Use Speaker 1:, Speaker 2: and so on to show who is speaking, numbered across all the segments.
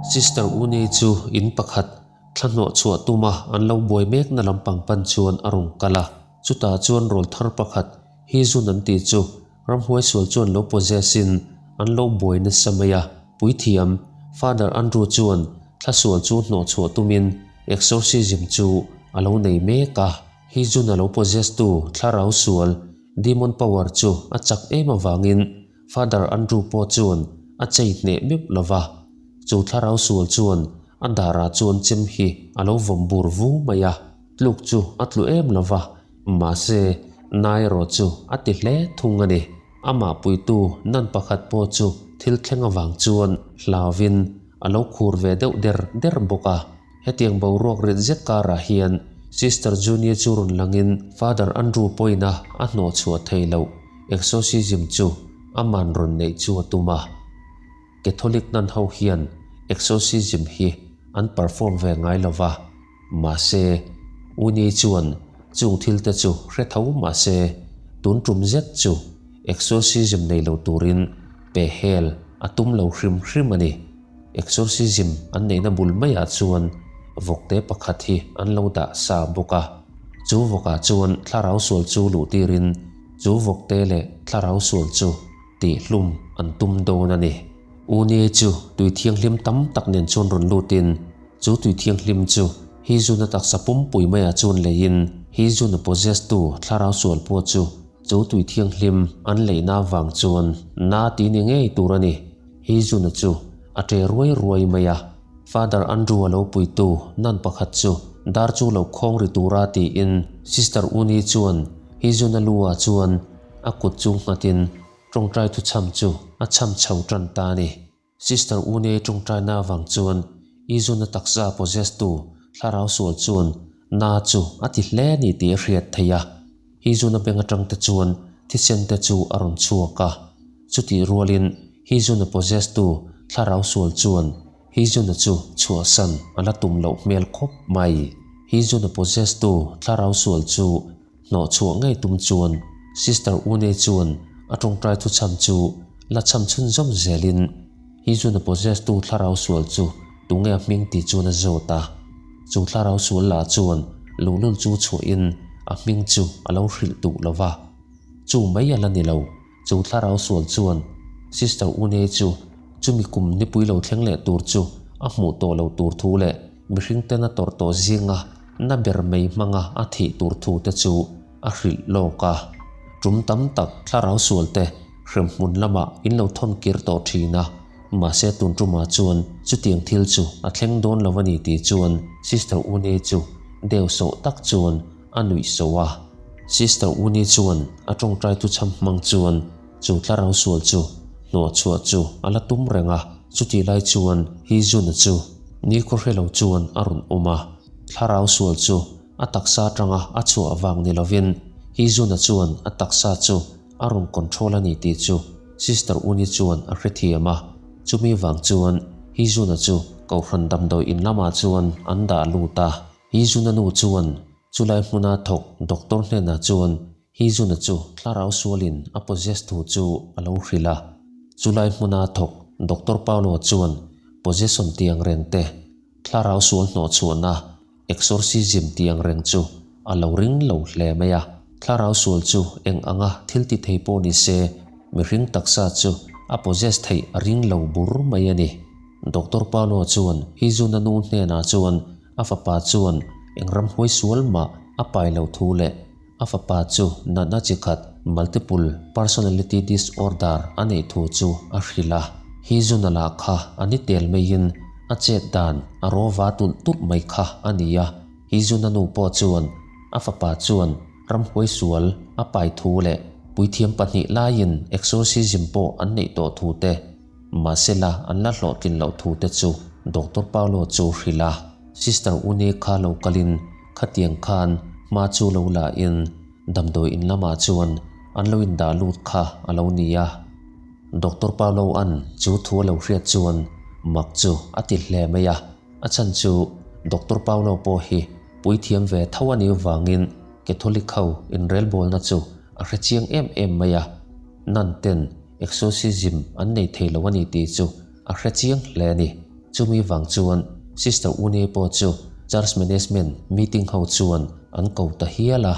Speaker 1: Sister Uni chu in pakhat thla hnawh chhuah tuma an lo buai mekna lampang pan chuan a rawn kal a. Chutah chuan rawlthar pakhat hi zun an tih chu ramhuai sual chuan lo possess in an lo buai nasa mai a. Puithiam Father Andrew chuan thla sual chu hnawh chhuah tumin exorcism chu a lo nei mek a. Hi zun a lo possess tu thlarau sual demon power chu a chak em avangin Father Andrew pawh chuan a chei hneh meuh lo va, chu thlarau sual chuan a darah chuan chem hi a lo vawm bur vu mai a, tluk chu a tlu em lo va, mahse na erawh chu a ti hle thung a ni. Amah puitu nan pakhat pawh chu thil thleng avang chuan hlauvin a lo khur ve deuh der der bawk a. Hetiang boruak rit zet karah hian Sister Junie chu rawn langin Father Andrew pawina a hnawh chhuah thei loh exorcism chu aman rawn neih chu a tum a. Catholic nan ho hian exorcism hi an perform ve ngai lo va, mahse Unie chuan chung thil te chu hre tho mahse tun tum zet chu exorcism nei lo turin pe hel a tum lo hrim hrim a ni. Exorcism an neihna bul maiah chuan vawkte pakhat hi an lo dah sa bawk a. Chu vawkah chuan thlarau sual chu luh tirin chu vawkte leh thlarau sual chu tihhlum an tum dawn a ni. Unie chu tui thianghlim tam tak nen chuan rawn lutin chu tui thianghlim chu hi zuna taksa pumpui maiah chuan leiin hi zuna possess tu thlarau sual pawh chu chu tui thianghlim an leihna avang chuan na ti ni ngei tur a ni. Hi Zuna chu a ṭe ruai ruai mai a, Father Andrew-a lo puitu nan pakhat chu dar chu lo khawng ri tura tiin Sister Uni chuan Hi Zuna lu-ah chuan a kut chu nghatin ṭawngṭai thuchham chu a chham chho ṭan ta a ni. Sister Uni ṭawngṭaina avang chuan Hi Zuna taksa possess tu thlarau sual chuan na chu a ti hle a ni tih a hriat theih a. Hi Zuna beng aṭang te chuan thisen te chu a rawn chhuak a. Chutih rualin Hizuna possess tu thlarau sual chuan Hizuna chu chhuahsan a la tum loh hmel khawp mai. Hizuna possess tu thlarau sual chu hnawh chhuah ngei tum chuan Sister Une chuan a tawngtai thuchham chu la chham chhunzawm zelin Hizuna possess tu thlarau sual chu tunge a hming tih chuan a zawt a. Chu thlarau sual lah chuan luhlul chu chhuahin a hming chu a lo hrilh duh lo va. Chu mai a la ni lo. Chu thlarau sual chuan Sister Une chu chumi kum nipui lo thleng leh tur chu a hmuh tawh lo tur thu leh mihring ten a tawrh tawh zinga na ber mai hmanga a thih tur thu te chu a hrilh lawk a. Tum tam tak thlarau sual te hremhmun lamah in lo thawn kir tawh thin a, mahse tun tumah chuan chutiang thil chu a thleng dawn lo a ni tih chuan Sister Une chu deu sawh tak chuan a nuih so a. Sister Uni chuan a tawngtai thuchham hmang chuan chu thlarau sual chu hnawh chhuah chu a la tum reng a. Chutih lai chuan Hizuna chu nikhaw hre lo chuan a rawn awm a. Thlarau sual chu a taksa atanga a chhuah vang ni lovin Hizuna chuan a taksa chu a rawn control a ni tih chu Sister Uni chuan a hrethiam a. Chumi vang chuan Hizuna chu Kohhran damdawi in lamah chuan an dah lut a. Hizuna nu chuan Chulai hmuna thawk doctor hnenah chuan Hizuna chu thlarau sualin a possess thu chu a lo hrilh a. Chulai hmuna thawk Doctor Paolo chuan possession tih ang reng te, thlarau sual hnawhchhuahna, exorcism tih ang reng chu a lo ring lo hle mai a. Thlarau sual chu eng anga thil ti thei pawh ni se, mihring taksa chu a possess theih a ring lo bur mai a ni. Doctor Paolo chuan Hizuna nu hnenah chuan A fapa chuan eng ramhuai sual mah a pai lo thu leh a fapa chu natna chi khat multiple personality disorder a neih thu chu a hrilh a. Hi zuna lah kha a ni tel maiin a chet dan a rawva tulh tulh mai kha a ni a. Hi zuna nu pawh chuan a fapa chuan ramhuai sual a pai thu leh puithiam pahnih laiin exorcism pawh an neih tawh thu te Mahsela an la hlawhtlin loh thu te chu Doctor Paolo chu hrilh a, Sister Uni kha lo kalin khatiang khan hma chu lo la in damdawi in lamah chuan an lo indah lut kha a lo ni a. Doctor Paolo an chu thu a lo hriat chuan mak chu a ti hle mai a, a chhan chu Doctor Paolo pawh hi puithiam ve tho a nih vangin Catholic ho inrelbawlna chu a hrechiang em em mai a, nan ten Exorcism an nei thei lo a ni tih chu a hre chiang hle a ni. Chumi vang chuan Sister Une pawh chu Church Management meeting ho chuan an ko ta hial a.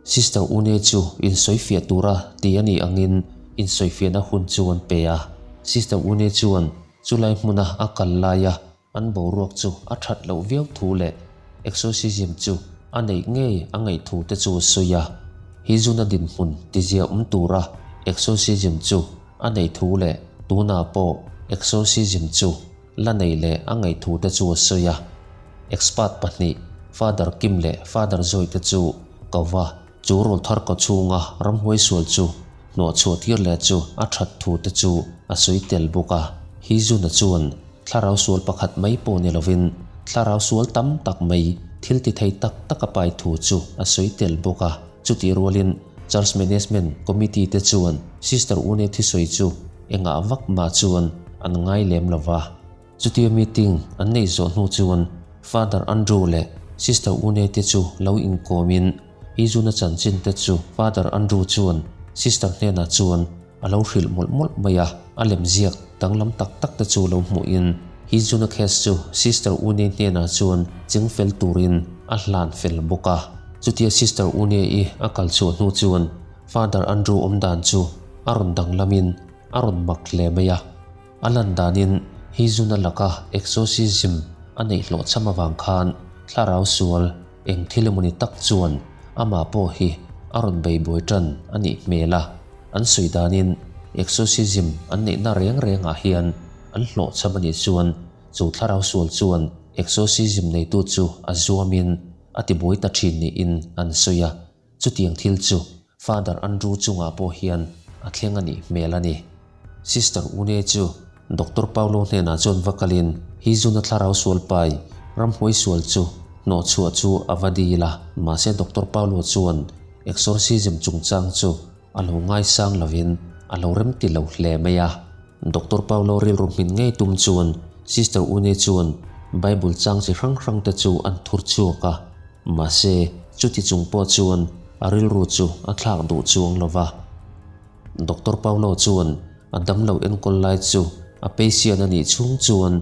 Speaker 1: Sister Une chu insawifiah tura ti a nih angin insawifiahna hun chu an pe a. Sister Une chuan chulai hmuna a kal laia An boruak chu a that loh viau thu leh exorcism chu a neih ngei a ngaih thu te chu a sawi a. Hi zuna dinhmun tizia awm tura exorcism chu a neih thu leh tunah pawh exorcism chu la neih leh a ngaih thu te chu a sawi a. Expert pahnih Father Kim leh Father Joy te chu ko va. Chu rawlthar kaw chhunga ramhuai sual chu hnawhchhuah tir leh chu a that thu te chu a sawi tel bawk a. Hi Zuna chuan thlarau sual pakhat mai pawh ni lovin thlarau sual tam tak mai thil ti thei tak tak a pai thu chu a sawi tel bawk a. Chutih rualin Church Management Committee te chuan Sister Une thisawi chu engah vak mah chuan an ngai lem lo va. Chutia meeting an neih zawh hnu chuan Father Andrew leh Sister Une te chu lo inkawmin Izuna chanchin te chu Father Andrew chuan Sister hnenah chuan a lo hrilh mawlh mawlh mai a, a lemziak danglam tak tak te chu lo hmuhin Izuna case chu Sister Une hnenah chuan chingfel turin a hlan fel bawk a. Chutia Sister Une-i a kal chhuah hnu chuan Father Andrew awmdan chu a rawn danglamin a rawn mak hle mai a. A lan danin hi zuna laka exorcism a neih hlawhchham avang khan thlarau sual eng thil emawni tak chuan amah pawh hi a rawn bei buai tan a nih hmel a. An sawi danin exorcism an neihna reng rengah hian an hlawhchham a nih chuan chu thlarau sual chuan exorcism neitu chu a zuamin a tibuai ta thin niin an sawi a. Chutiang thil chu Father Andrew chungah pawh hian a thleng a nih hmel a ni. Sister Une chu Doctor Paulo hnenah chuan va kalin hi zuna thlarau sual pai ramhuai sual chu hnawhchhuah chu a va dil a, mahse Doctor Paulo chuan exorcism chungchang chu a lo ngaisang lovin a lo remti lo hle mai a. Doctor Paulo rilru hmin ngei tum chuan Sister Une chuan Bible chang chi hrang hrang te chu an thur chhuak a, mahse chuti chung pawh chuan a rilru chu a thlak duh chuang lo va. Doctor Paulo chuan a damlo enkawl lai chu a patient a nih chhung chuan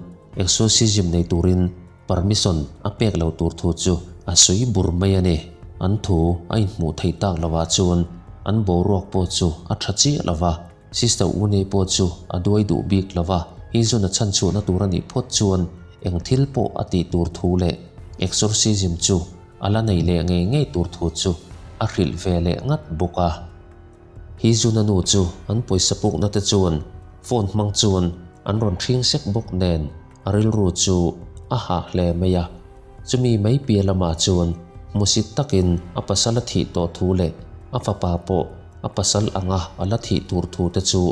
Speaker 1: exorcism nei turin Permission a pek lo tur thu chu a sawi bur mai a ni. An thu a inhmuh theih tak lovah chuan an boruak pawh chu a tha chiah lo va, Sister Unei pawh chu a duai duh bik lo va, hi zun a chhanchhuahna tur a nih phawt chuan eng thil pawh a tih tur thu leh exorcism chu a la nei leh ngei ngei tur thu chu a hrilh ve leh ngat bawk a. Hi Zuna nu chu an pawisa pukna te chuan phone hmang chuan an rawn ṭhing sek bawk nen a rilru chu a hah hle mai a. Chumi mai piah lamah chuan hmusit takin a pasal a thih tawh thu leh a fapa pawh a pasal anga a la thih tur thu te chu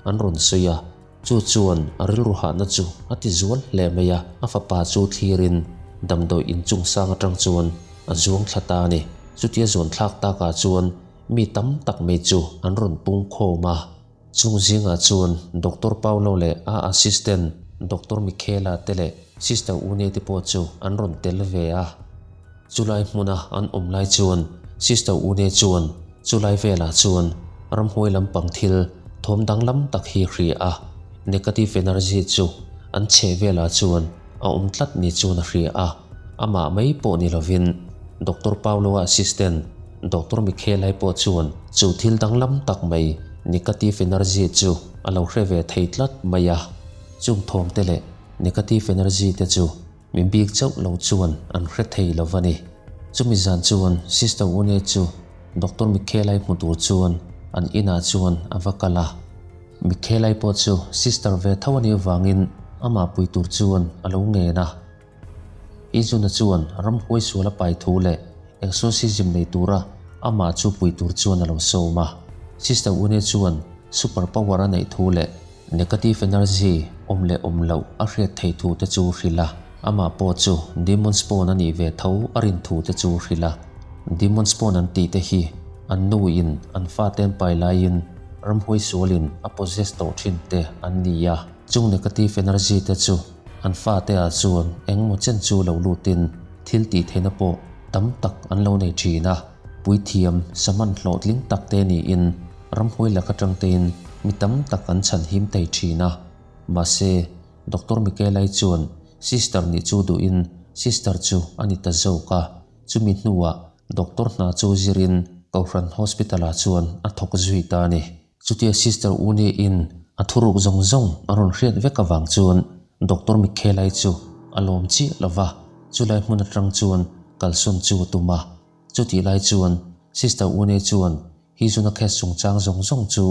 Speaker 1: an rawn sawi a. Chu chuan a rilru hahna chu a ti zual hle mai a, a fapa chu thlirin damdawi inchungsang atang chuan a zuang thla ta a ni. Chutia zuan thlak takah chuan Mi tam tak mai chu an rawn pung khawm a, chung zingah chuan Doctor Paulo leh a assistant Doctor Michaela te leh Sister Une te pawh chu an rawn tel ve a. Chulai hmuna an awm lai chuan Sister Une chuan chulai velah chuan ramhuai lampang thil thawm danglam tak hi hria a, negative energy chu an chheh velah chuan a awm tlat ni chuan a hria a, amah mai pawh ni lovin Doctor Paulo-a assistant Doctor Michaela-i pawh chuan chu thil danglam tak mai negative energy chu a lo hre ve thei tlat mai a. Chung thawmte leh negative energy te chu mi bik chauh lo chuan an hre thei lo va ni. Chumi zan chuan Sister Une chu Doctor Michaela-i hmu tur chuan an inah chuan a va kal a. Michaela-i pawh chu sister ve tho a nih avangin amah pui tur chuan a lo ngen a. Izuna chuan ramhuai sual a pai thu leh exorcism nei tura amah chu pui tur chuan a lo sawm a. Sister Une chuan super power a neih thu leh negative energy awm leh awm loh a hriat theih thu te chu hrilh a. Amah pawh chu demon spawn a nih ve tho a rin thu te chu hrilh a. Demon spawn an tih te hi an nu in an fate an pai laiin ramhuai sualin a possess tawh thin te an ni a. Chung negative energy te chu an fate ah chuan engmaw chen chu lo lutin thil tih theihna pawh tam tak an lo nei thin a. Puithiam saman hlawhtling tak te niin ramhuai lak atang tein mi tam tak an chhanhim thei thin a. Mahse. Doctor Michaela-i chuan Sister nih chu duhin Sister chu a ni ta zawk a, chumi hnuah Doctor hna chu zirin Kohhran Hospital-ah chuan a thawk zui ta a ni. Chutia Sister Uni-in a thuruk zawng zawng a rawn hriat vek avang chuan Doctor Michaela-i chu a lawm chiah lo va, chulai hmun atang chuan kalsawn chu a tum a. Chutih lai chuan Sister Uni chuan Hizuna case chungchang zawng zawng chu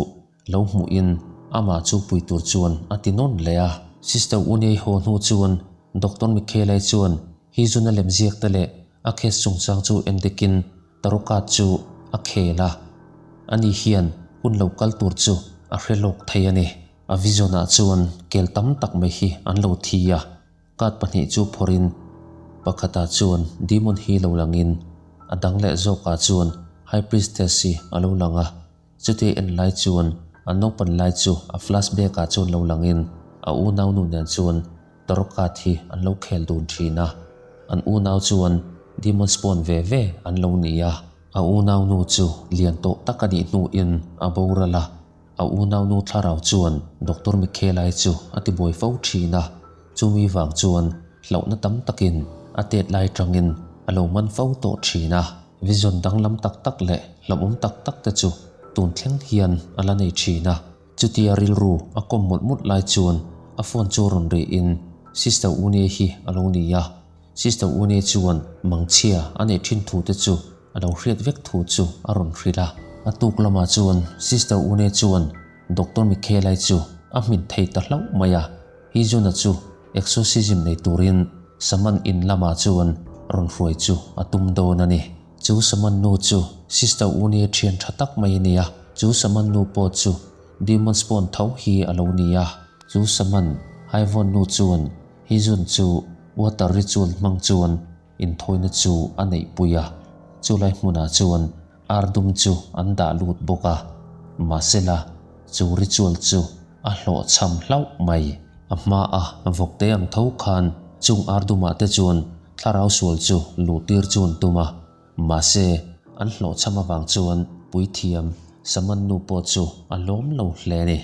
Speaker 1: lo hmuhin amah chu pui tur chuan a ti nawn leh a. Sister Uni haw hnu chuan Doctor Michaela-i chuan Hizuna lemziak te leh a case chungchang chu endikin Tarot card chu a khel a, ani hian hun lo kal tur chu a hre lawk thei a ni. A vision ah chuan kel tam tak mai hi an lo thi a, card pahnih chu phawrhin pakhatah chuan demon hi lo langin a dang leh zawkah chuan high priestess hi a lo lang a, chutia en lai chuan a naupan lai chu a flashback ah chuan lo langin a unaunu nen chuan Tarot card hi an lo khel dun thin a, an unau chuan demon spawn ve ve an lo ni a. A unaunu chu lian tawh tak a nih hnuin a boral a, a unaunu thlarau chuan Doctor Michaela-i chu a ti buai fo thin a, chumi vang chuan hlauhna tam takin a tet lai tangin a lo man fo tawh thin a. Vision danglam tak tak leh hlauhawm tak tak te chu tun thleng hian a la nei thin a. Chutia rilru a kawm mawlh mawlh lai chuan a phone chu rawn rihin Sister Une hi a lo ni a. Sister Une chuan mangchhia a neih thin thu te chu a lo hriat vek thu chu a rawn hrilh a. A tuk lamah chuan Sister Une chuan Doctor Michaela-i chu a hmin thei ta hlauh mai a. Hijuna chu exorcism nei turin Saman in lamah chuan rawn hruai chu a tum dawn a ni. Chu Saman nu chu Sister Uni thian tha tak mai a ni a, chu Saman nu pawh chu Demon Spawn tho hi a lo ni a. Chu Saman Haivon nu chuan Hijun chu water ritual hmang chuan inthawina chu a neihpui a, chulai hmunah chuan ar dum chu an dah lut bawk a. Mahsela, chu ritual chu a hlawhchham hlauh mai. A hmaa vawkte ang tho khan chung ar dumah te chuan thlarau sual chu luhtir chu an tum a, mahse an hlawhchham avang chuan puithiam Saman nu pawh chu a lawm lo hle a ni.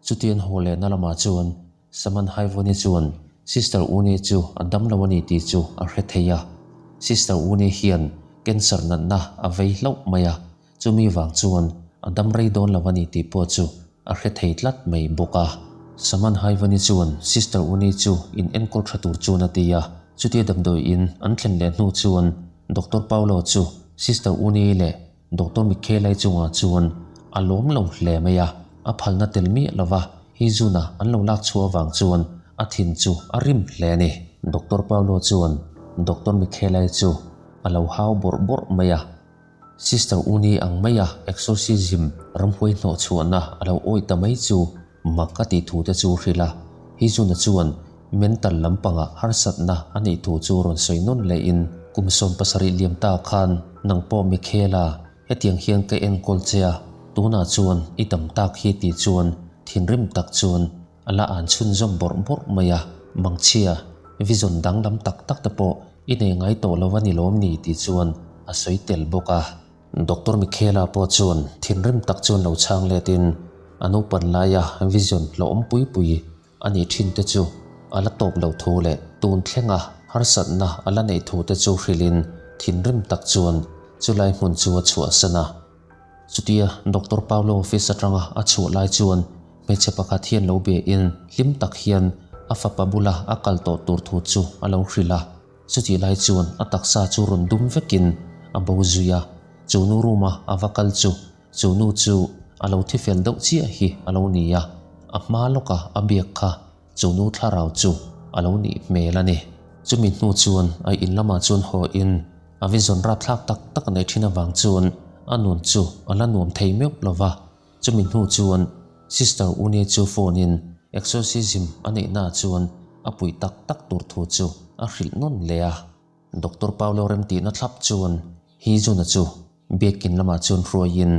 Speaker 1: Chutian haw lehna lamah chuan Saman Haivoni chuan Sister Uni chu a dam lo a ni tih chu a hre thei a, Sister Uni hian cancer natna a vei hlauh mai a, Chumi vang chuan a dam rei dawn lo a ni tih pawh chu a hre thei tlat mai bawk a. Saman Haivani chuan Sister Uni chu in enkawl tha tur chuan a ti a. Chutia damdawi in an thlen leh hnu chuan Doctor Paolo chu Sister Uni leh Doctor Michaela-i chungah chuan a lawm lo hle mai a. A phalna tel miah lova Hizuna an lo lak chhuah avang chuan a thin chu a rim hle a ni. Doctor Paolo chuan Doctor Michaela-i chu a lo hau bawrh bawrh mai a. Sister Uni ang maia exorcism ramhuai hnawh chhuahna a lo awih ta mai chu mak a tih thu te chu hrilh a, Hizuna chuan mental lampangah harsatna a neih thu chu rawn sawi nawn lehin, Kum 70 liam ta khan nang pawh Michaela, hetiang hian ka enkawl che a, tunah chuan i dam tak hi tih chuan thinrim tak chuan a la an chhunzawm bawrh bawrh mai a, mangchhia, vision danglam tak tak te pawh I nei ngai tawh lo a ni lawm ni tih chuan a sawi tel bawk a. Doctor Michaela pawh chuan thinrim tak chuan lo chhang let in a naupan laia vision hlawhawm pui pui a nih thin te chu a la tawp lo thu leh tun thlenga harsatna a la neih thu te chu hrilh in thinrim tak chuan chulai hmun chu a chhuahsan a. Chutia Doctor Paolo office atanga a chhuah lai chuan hmeichhe pakhat hian lo be in hlim tak hian a fapa bula a kal tawh tur thu chu a lo hrilh a. Chutih lai chuan a taksa chu rawn dum vekin a bo zui a, chu nu room a a va kal chu chu nu chu a lo thi fel deuh chiah hi a lo ni a, a hma lawka a biak kha chu nu thlarau chu a lo nih hmel a ni. Chumi hnu chuan a in lamah chuan haw in A vision rapthlak tak tak a neih thin avang chuan a nun chu a la nuam thei meuh lo va. Chumi hnu chuan Sister Uni chu phone in exorcism a neihna chuan a puih tak tak tur thu chu a hrilh nawn leh a. Doctor Paolo remtihna thlap chuan Hijuna chu Biakin lamah chuan hruaiin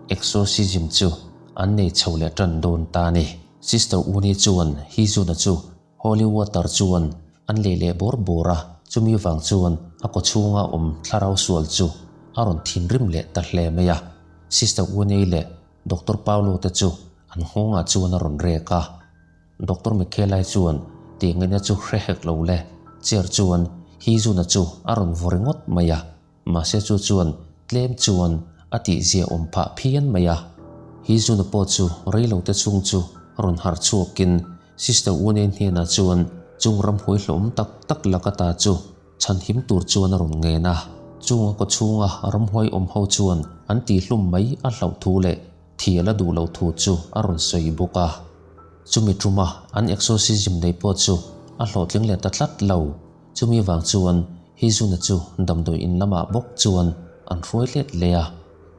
Speaker 1: exorcism chu an nei chho leh tan dawn ta a ni. Sister Uni chuan Hijuna chu Holy water chuan an leh leh bawr bawr a, chumi vang chuan a kawchhunga awm thlarau sual chu a rawn thinrim leh ta hle mai a. Sister Unei leh Doctor Paolo te chu an nghawngah chuan a rawn rek a. Doctor Michaela-i chuan Tih ngaihna chu hre hek lo le, chair chuan Hee-jun-a chu a rawn vaw ringawt mai a, mahse chu chuan tlem chuan a tihzia awm phah phian mai a. Hee-jun-a pawh chu reilote chhung chu rawn harh chhuakin Sister Woo-ne hnenah chuan chung ramhuai hlawm tak tak laka ta chu chhanhim tur chuan a rawn ngen a. Chung a kawchhunga ramhuai awm ho chuan an tihhlum mai a hlauh thu leh thial a duh loh thu chu a rawn sawi bawk a. Chumi tuma an exorcism nei pawh chu a hlawhtling leh ta tlat lo. Chumi vang chuan Hizuna chu damdawi in lamah bawk chuan an hruai let leh a.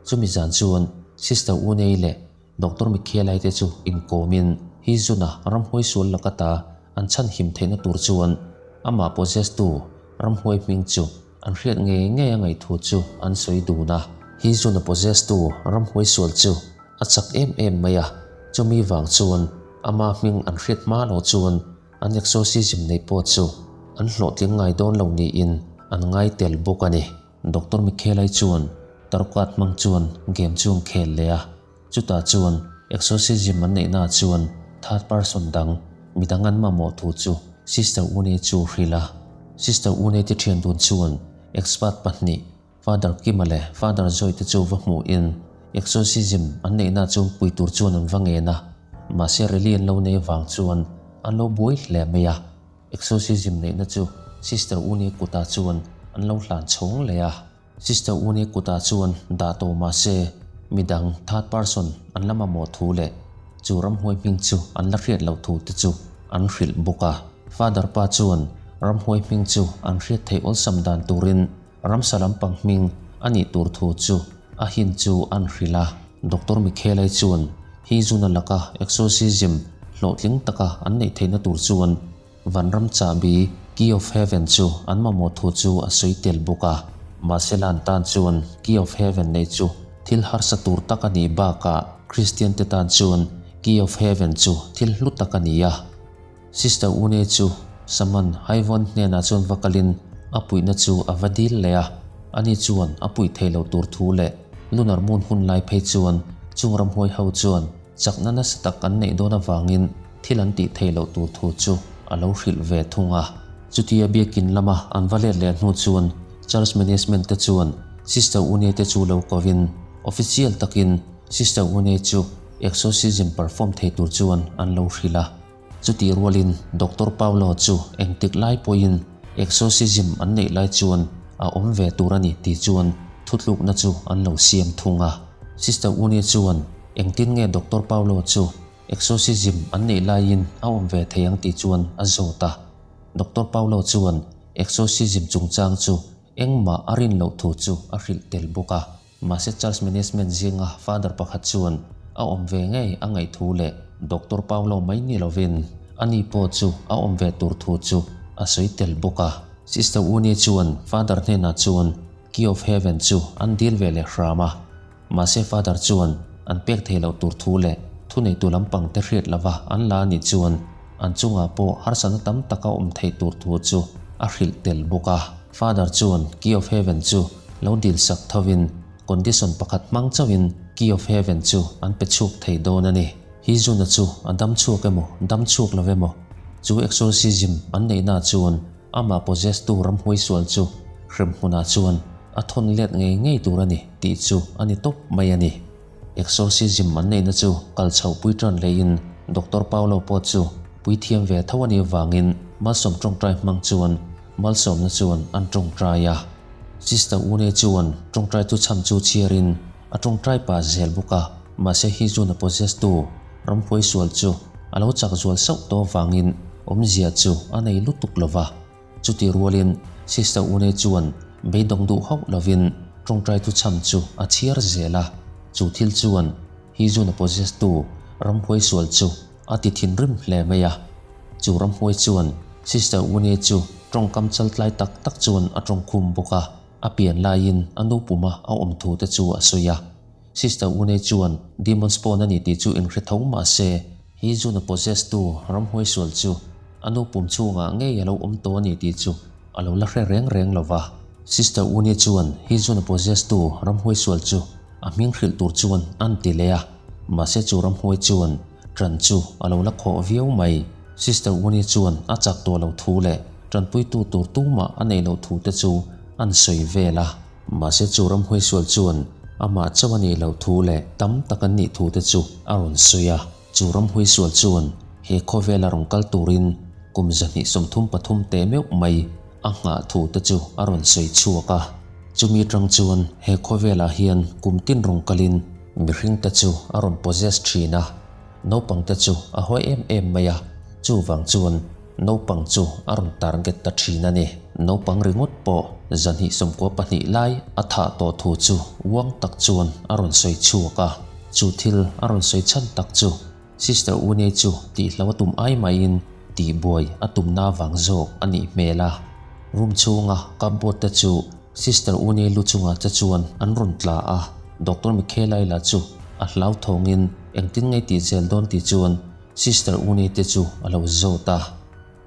Speaker 1: Chumi zan chuan Sister Unei leh Doctor Michaela-i te chu inkawmin Hizuna ramhuai sual laka ta an chhanhim theihna tur chuan amah possess-tu ramhuai hming chu An hriat ngei ngei a ngaihthu chu an sawi dun a. Hi zuna possess-tu ramhuai sual chu a chak em em mai a, chumi vang chuan ama hming an hriat hma lo chuan an exorcism nei pawh chu an hlawhtling ngai dawn lo niin an ngai tel bawk a ni. Doctor Michael-i chuan tarot hmang chuan game chu an khel leh a. Chutah chuan exorcism an neihnaah chuan third person dang, midang an mamawh thu chu Sister Une chu hrilh a. Sister Une te thian dun chuan expert pahnih, Father Kima leh Father Joy te chu va hmuhin exorcism an neihnaah chuan pui tur chuan an va ngen a. Mahse rally an lo nei avang chuan an lo buai hle mai a. Exorcism neihna chu Sister Une kutah chuan an lo hlan chhawng leh a. Sister Uni kutah chuan dah tawh mah se, midang, third person, an la mamawh thu leh chu ramhuai hming chu an la hriat loh thu te chu an hrilh bawk a. Father pa chuan ramhuai hming chu an hriat theih awlsam dan turin ramsa lampang hming a nih tur thu chu a hin chu an hrilh a. Doctor Michaela-i chuan hi zuna laka exorcism hlawhtling taka an neih theihna tur chuan Vanram chahbi, Key of Heaven, chu an mamawh thu chu a sawi tel bawk a. Mahse lan tan chuan Key of Heaven nei chu thil harsa tur tak a nih bakah Kristian te tan chuan Key of Heaven chu thil hlu tak a ni a. Sister Une chu Saman Haivon hnenah chuan va kalin a puihna chu a va dil leh a. Ani chuan a puih thei lo tur thu leh Lunar Moon hun lai phei chuan chung ramhuai ho chuan Chakna nasa tak an neih dawn avangin thil an tih theih loh tur thu chu a lo hrilh ve thung a. Chutia biakin lama an va let leh hnu chuan Church Management te chuan Sister Une te chu lo kovin official takin Sister Une chu exorcism perform thei tur chuan an lo hrilh a. Chutih rualin Doctor Paulo chu engtik lai pawhin exorcism an neih lai chuan a awm ve tur a ni tih chuan thutlukna chu an lo siam thung a. Sister Uni chuan engtin nge Doctor Paulo chu exorcism an neih laiin a awm ve thei ang tih chuan a zawt a. Doctor Paulo chuan exorcism chungchang chu engmah a rin loh thu chu a hrilh tel bawk a. Mahse Church Management zinga Father pakhat chuan a awm ve ngei a ngaih thu leh Doctor Paulo mai ni lovin ani pawh chu a awm ve tur thu chu a sawi tel bawk a. Sister Uni chuan Father hnenah chuan Key of Heaven chu an dil ve leh hram a. Mahse Father chuan an pek thei loh tur thu leh thuneitu lampang te hriat lova an la anih chuan an chungah pawh harsatna tam tak a awm theih tur thu chu a hrilh tel bawk a. Father chuan Key of Heaven chu lo dil sak thovin condition pakhat hmang chauhin Key of Heaven chu an pe chhuak thei dawn a ni. Hi Zuna chu a dam chhuak emaw dam chhuak lo emaw chu exorcism an neihna chuan amah possess tu ramhuai sual chu hrem hmunah chuan a thawn let ngei ngei tur a ni tih chu a ni tawp mai a ni. Exorcism an neihna chu kal chhoh pui tan leiin Doctor Paulo pawh chu puithiam ve tho a nih avangin malsawm tawngtai hmang chuan malsawmna chuan an tawngtai a. Sister Une chuan tawngtai chu chham chu chhiarin a tawngtai pah zel bawk a, mahse hi chuan a possess tu ramhuai sual chu a lo chak zual sauh tawh avangin awmzia chu a nei lutuk lova. Chutih rualin Sister Une chuan beidawng duh hauh lovin tawngtai thu chham chu a chhiar zel a, chu thil chuan hi zun a possess tu ramhuai sual chu a ti thinrim hle mai a. Chu ramhuai chuan Sister Une chu tawngkam chaltlai tak tak chuan a tawngkhum bawk a, a pian laiin a nu puma a awm thu te chu a sawi a. Sister Une chuan demon spawn a ni tih chu inhre tho mah se, Hi zun a possess tu ramhuai sual chu a nu pum chhungah ngei a lo awm tawh a ni tih chu a lo la hre reng reng lo va. Sister Uni chuan hi zun a possess tu ramhuai sual chu a hming hrilh tur chuan an ti leh a, mahse chu ramhuai chuan ṭan chu a lo la khawh viau mai. Sister Winnie chuan a chak tawh lo thu leh tanpuitu tur tumah a neih loh thu te chu an sawi vel a. Mahse chu ramhuai sual chuan amah chauh a nih loh thu leh tam tak an nih thu te chu a rawn sawi a. Chu ramhuai sual chuan he khawvela rawn kal turin kum 233 teh meuh mai a nghah thu te chu a rawn sawi chhuak a. Chumi atang chuan he khawvelah hian kum tin rawn kalin mihring te chu a rawn possess thin a. Naupang te chu a hawi em em mai a, chuvang chuan naupang chu a rawn target ta thin a ni. Naupang ringawt pawh 292 lai a thah tawh thu chu uang tak chuan a rawn sawi chhuak a. Chu thil a rawn sawi chhan tak chu Sister Une chu tihlo a tum ai maiin tihbuai a tumna vang zawk a nih hmel a. Room chhunga cupboard te chu Sister Une lu chungah che chuan an rawn tla a, Doctor Michaela lah chu a hlauthawngin engtin ngei tih zel dawn tih chuan Sister Une te chu a lo zawt a.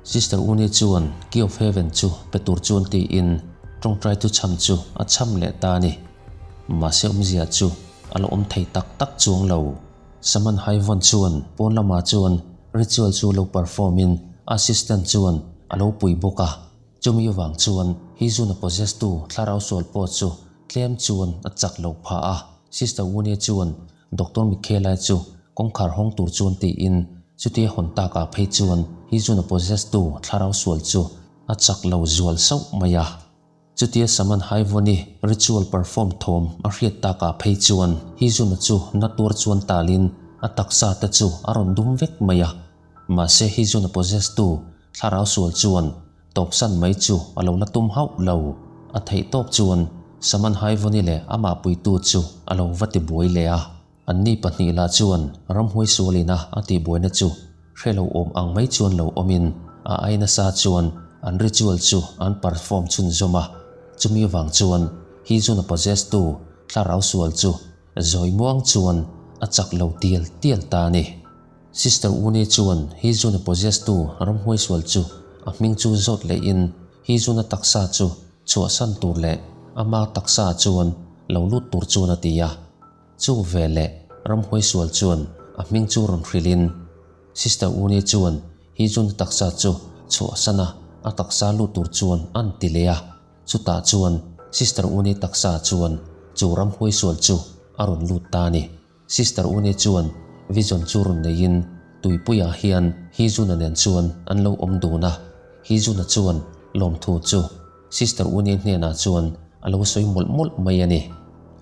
Speaker 1: Sister Une chuan Key of Heaven chu pe tur chuan tiin tawngtai thu chham chu a chham leh ta a ni. Mahse awmzia chu a la awm thei tak tak chuang lo. Saman Haivawn chuan pawn lamah chuan ritual chu lo perform in assistant chuan a lo pui bawk a. Chumi avang chuan Hizuna possess tu thlarau sual pawh chu tlem chuan a chak lo phah a. Sister Woonie chuan Doctor Michaela chu kawngkhar hawng tur chuan tiin chutia hawn takah phei chuan Hizuna possess tu thlarau sual chu a chak lo zual sauh mai a. Chutia Saman Haivawni ritual perform thawm a hriat takah phei chuan Hizuna chu na tuar chuan talin a taksa te chu a rawn dum vek mai a. Mahse Hizuna possess tu thlarau sual chuan tawpsan mai chu a lo la tum hauh lo. A theih tawp chuan Saman Haivawni leh amah puitu chu a lo va ti buai leh a. Anni pahnih lah chuan ramhuai sualina a tihbuaina chu hre lo awm ang mai chuan lo awmin a ai nasa chuan an ritual chu an perform chhunzawm a. Chumi vang chuan Hizuna possess tu thlarau sual chu zawi muang chuan a chak lo tial tial ta a ni. Sister Uni chuan Hizuna possess tu ramhuai sual chu a hming chu zawt lehin Hizuna taksa chu chhuahsan tur leh ama taksa chuan lo lut tur chuan a ti a. Chu veleh ramhuai sual chuan a hming chu rawn hrilhin Sister Uni chuan Hizuna taksa chu chhuahsan a, a taksa lut tur chuan an ti leh a. Chutah chuan Sister Uni taksa chuan chu ramhuai sual chu a rawn lut ta a ni. Sister Uni chuan vision chu rawn neiin tuipuiah hian Hizuna nen chuan an lo awm dun a. Hizuna chuan lawmthu chu Sister Uni hnenah chuan a lo sawi mawlh mawlh mai a ni.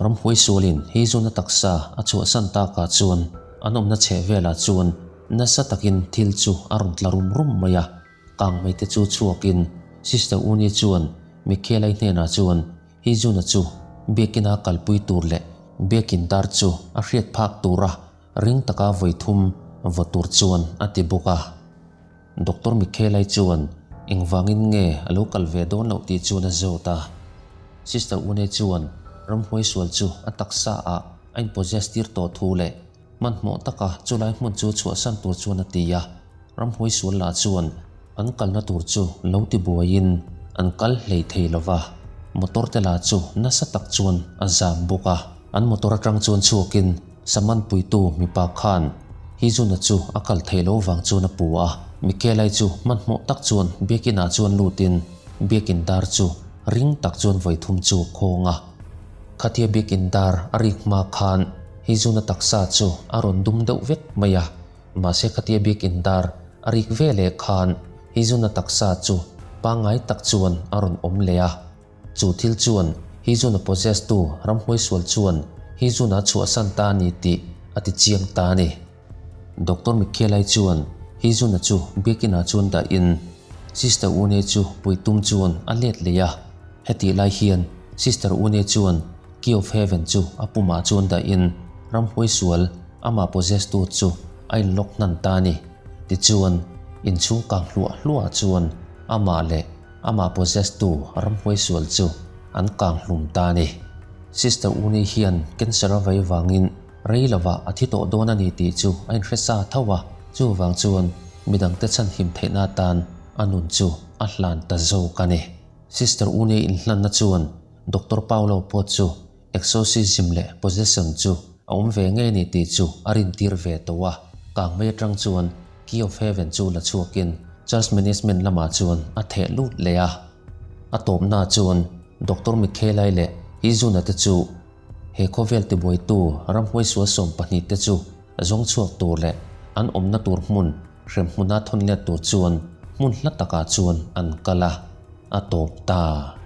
Speaker 1: Ramhuai sualin Hizuna taksa a chhuahsan takah chuan an awmna chheh velah chuan nasa takin thil chu a rawn tla rum rum mai a. Kang mai te chu chhuakin Sister Uni chuan Michaela-i hnenah chuan Hizuna chu biakina kalpui tur leh biakin dar chu a hriat phak tura ring taka vawi thum vaw tur chuan a ti bawk a. Doctor Michaela-i chuan engvangin nge a lo kal ve dawn loh tih chuan a zawt a. Sister Une chuan ramhuai sual chu a taksa ah a in possess tir tawh thu leh hmanhmawh taka chulai hmun chu chhuahsan tur chuan a ti a. Ramhuai sual lah chuan an kalna tur chu lo ti buaiin an kal hlei thei lo va, motor te lah chu nasa tak chuan a zam bawk a. An motor atang chuan chhuakin saman puitu mipa khan Hizuna chu a kal thei lo vang chuan a pu a. Mikelai chu hmanhmawh tak chuan biakinah chuan lutin biakin dar chu ring tak chuan vawi thum chu a khawng a. Khatia biakin dar a rik hma khan Hizuna taksa chu a rawn dum deuh vek mai a. Mahse khatia biakin dar a rik ve leh khan Hizuna taksa chu pangngai tak chuan a rawn awm leh a. Chu thil chuan Hizuna possess tu ramhuai sual chuan Hizuna chhuahsan ta a ni tih a ti chiang ta a ni. Doctor Michaela-i chuan Hizuna chu biakinah chuan dahin Sister Une chu puitum chuan a let leh a. Hetih lai hian Sister Une chuan Key of Heaven chu a pumah chuan dahin ramhuai sual amah possess tu chu a inlock hnan ta a ni. Tichuan, inchhung kang hluah hluah chuan amah leh amah possess tu ramhuai sual chu an kang hlum ta a ni. Sister Uni hian cancer a vei vangin rei lovah a thi tawh dawn a ni tih chu a inhre sa tho a, chuvang chuan midangte chhanhim theihna atan a nun chu a hlan ta zawk a ni. Sister Uni inhlanna chuan Doctor Paolo pawh chu Exorcism leh possession chu a awm ve ngei a ni tih chu a rintir ve tawh a, kang mai atang chuan Key of Heaven chu la chhuakin Church Management lamah chuan a theh lut leh a. A tawpna chuan Doctor Michaela-i leh Hizuna te chu he khawvel tibuaitu ramhuai sual 12 te chu zawng chhuak tur leh an awmna tur hmun hremhmuna thawn let tur chuan hmun hla takah chuan an kal a, a tawp ta.